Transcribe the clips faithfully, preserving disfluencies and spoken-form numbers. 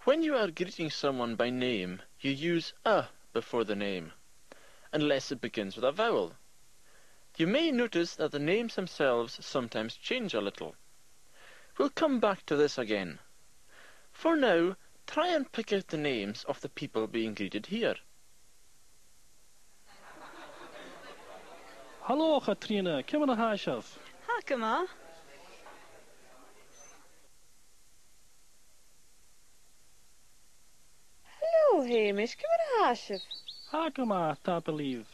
When you are greeting someone by name, you use a before the name, unless it begins with a vowel. You may notice that the names themselves sometimes change a little. We'll come back to this again. For now, try and pick out the names of the people being greeted here. Halò, a Chatrìona, ciamar a tha sibh? Tha gu math. Halò, Hamish, ciamar a tha sibh? Tha gu math, tapadh leibh.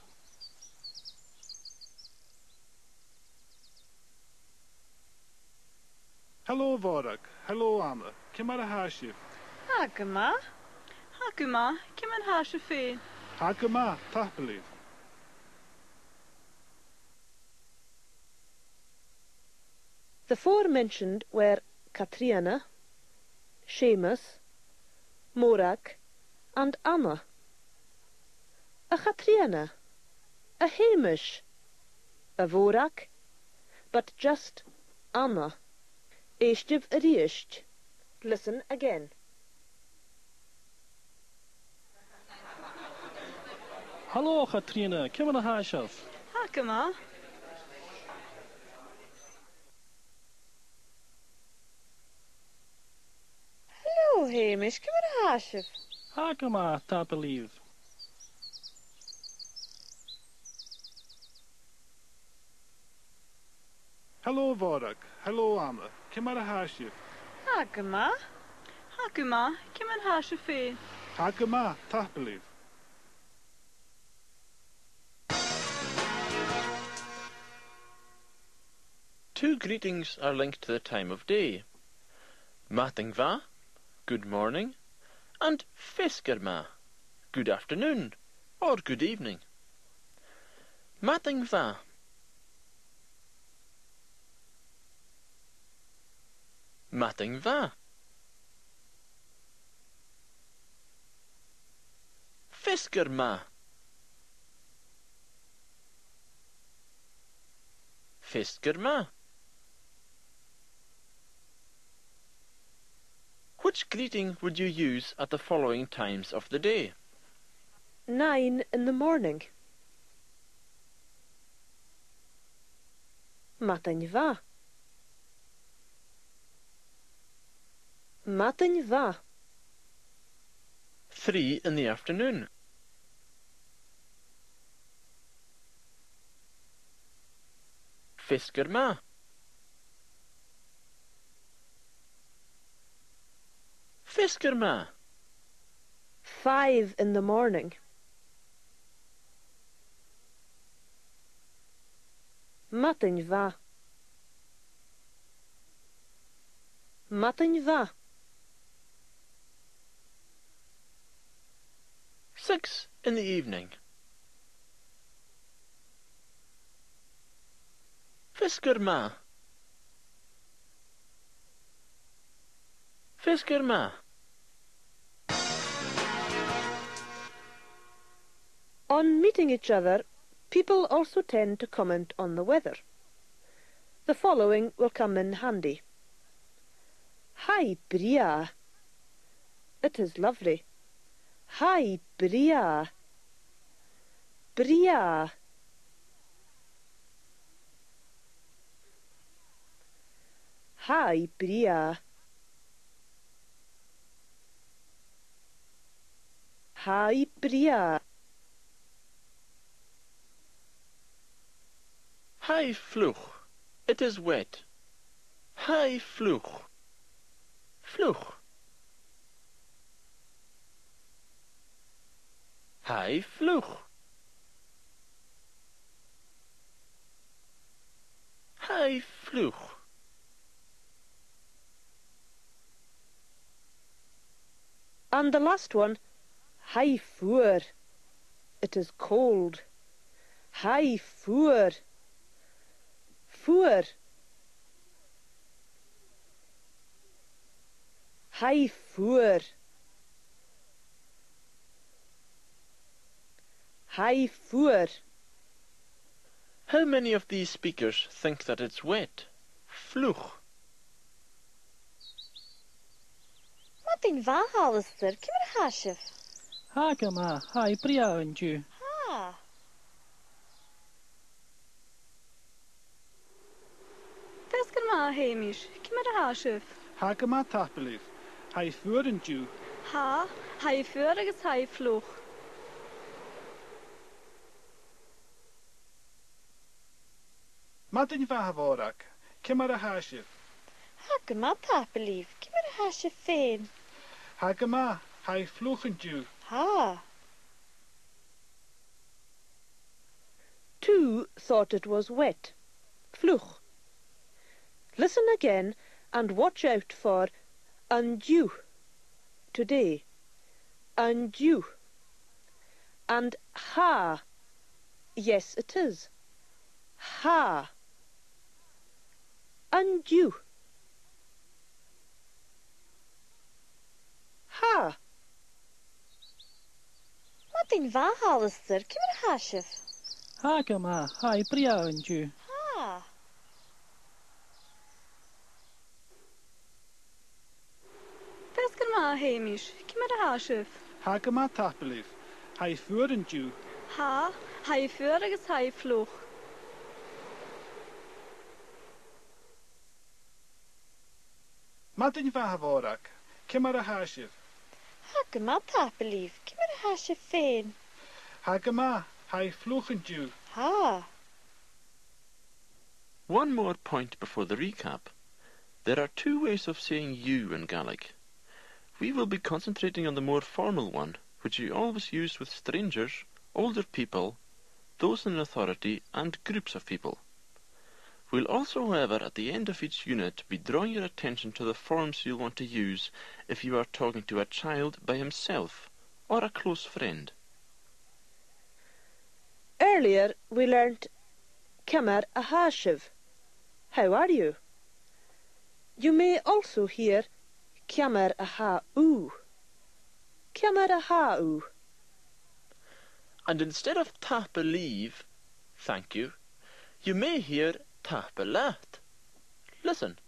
Halò, a Mhòrag. Halò, Anna. Ciamar a tha sibh? Tha gu math. Tha gu math. Ciamar a tha sibh fhèin? Tha gu math, tapadh leibh. The four mentioned were Catrìona, Seumas, Mòrag, and Anna. A Chatrìona, a Hamish, a Mhòrag, but just Anna. Èistibh a-rithist. Listen again. Halò, a Chatrìona, ciamar a tha sibh? Tha gu math. Halò, Hamish, ciamar a tha sibh? Tha gu math, tapadh leibh. Halò, a Mhòrag. Halò, Anna. Ciamar a tha sibh? Tha gu math. Tha gu math. Ciamar a tha sibh fhèin? Tha gu math, tapadh leibh. Two greetings are linked to the time of day. Madainn mhath, good morning, and feasgar math, good afternoon or good evening. Madainn mhath. Madainn mhath. Feasgar math. Feasgar math. Which greeting would you use at the following times of the day? Nine in the morning. Madainn mhath. Madainn mhath. Three in the afternoon. Feasgar math. Feasgar math. Five in the morning. Madainn mhath. Madainn mhath. Six in the evening. Feasgar math. Feasgar math. On meeting each other, people also tend to comment on the weather. The following will come in handy. Tha i brèagha. It is lovely. Tha i brèagha. Brèagha. Tha i brèagha. Tha i brèagha. Tha i fliuch. It is wet. Tha i fliuch. Fliuch. Tha i fliuch. Tha i fliuch. And the last one, tha i fuar. It is cold. Tha i fuar. Fuar. Tha i fuar. Tha i fuar. How many of these speakers think that it's wet? Fliuch. Madainn Madainn mhath, Alasdair, ciamar a tha sibh? Tha gu math, tha i brèagha an-diugh. Tha. Feasgar math, a Sheumais, ciamar a tha sibh? Tha gu math, tapadh leibh. Tha i fuar an-diugh. Tha, tha i fuar agus tha i fliuch. Madainn mhath, a Mhòrag, ciamar a tha sibh? Tha gu math, tapadh leibh, ciamar a tha sibh fhèin? Tha gu math, tha i fliuch an-diugh. Tha. Two thought it was wet. Fliuch. Listen again and watch out for an-diugh, today. An-diugh. And tha, yes, it is. Tha. An-diugh. Tha. Madainn mhath, Alasdair, ciamar a tha sibh? Tha gu math, tha i brèagha an-diugh. Tha. Feasgar math, a Sheumais, ciamar a tha sibh? Tha gu math, tapadh leibh. Tha i fuar an-diugh. Tha, tha i fuar agus tha i fliuch. Madainn mhath, a Mhòrag, ciamar a tha sibh? Tha gu math, tapadh leibh, ciamar a tha sibh fhèin? Tha gu math, tha i fliuch an-diugh. Tha. One more point before the recap. There are two ways of saying you in Gaelic. We will be concentrating on the more formal one, which you always use with strangers, older people, those in authority, and groups of people. We'll also, however, at the end of each unit, be drawing your attention to the forms you'll want to use if you are talking to a child by himself or a close friend. Earlier, we learnt ciamar a tha sibh, how are you? You may also hear ciamar a tha thu. Ciamar a tha thu? And instead of tapadh leibh, thank you, you may hear tapadh leat. Listen.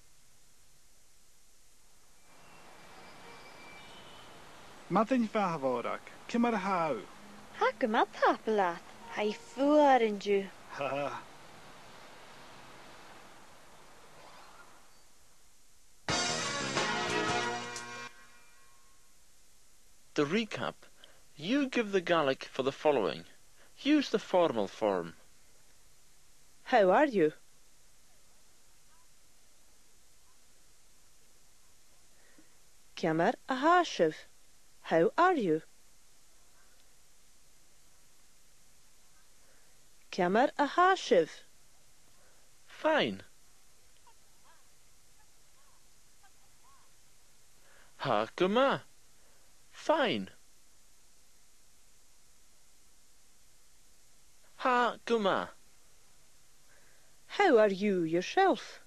Madainn mhath, a Mhòrag, ciamar a tha thu? Tha gu math, tapadh leat. Tha i fuar an-diugh. Ha ha. The recap. You give the Gaelic for the following. Use the formal form. How are you? Ciamar a tha sibh? How are you? Ciamar a tha sibh? Fine. Tha gu math. Fine. Tha gu math. How are you yourself?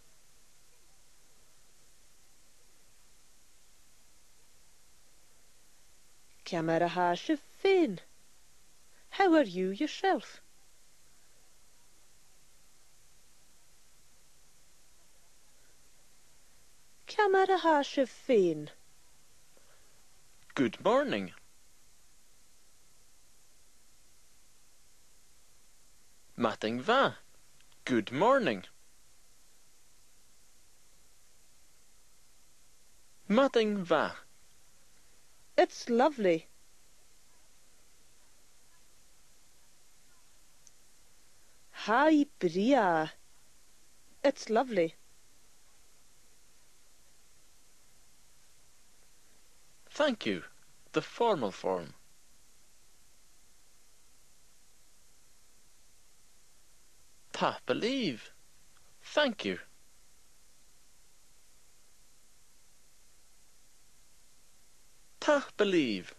Ciamar a tha sibh fhèin? How are you yourself? Ciamar a tha sibh fhèin? Good morning. Madainn mhath. Good morning. Madainn mhath. It's lovely. Tha i brèagha. It's lovely. Thank you. The formal form. Tapadh leibh. Thank you. Tapadh leibh.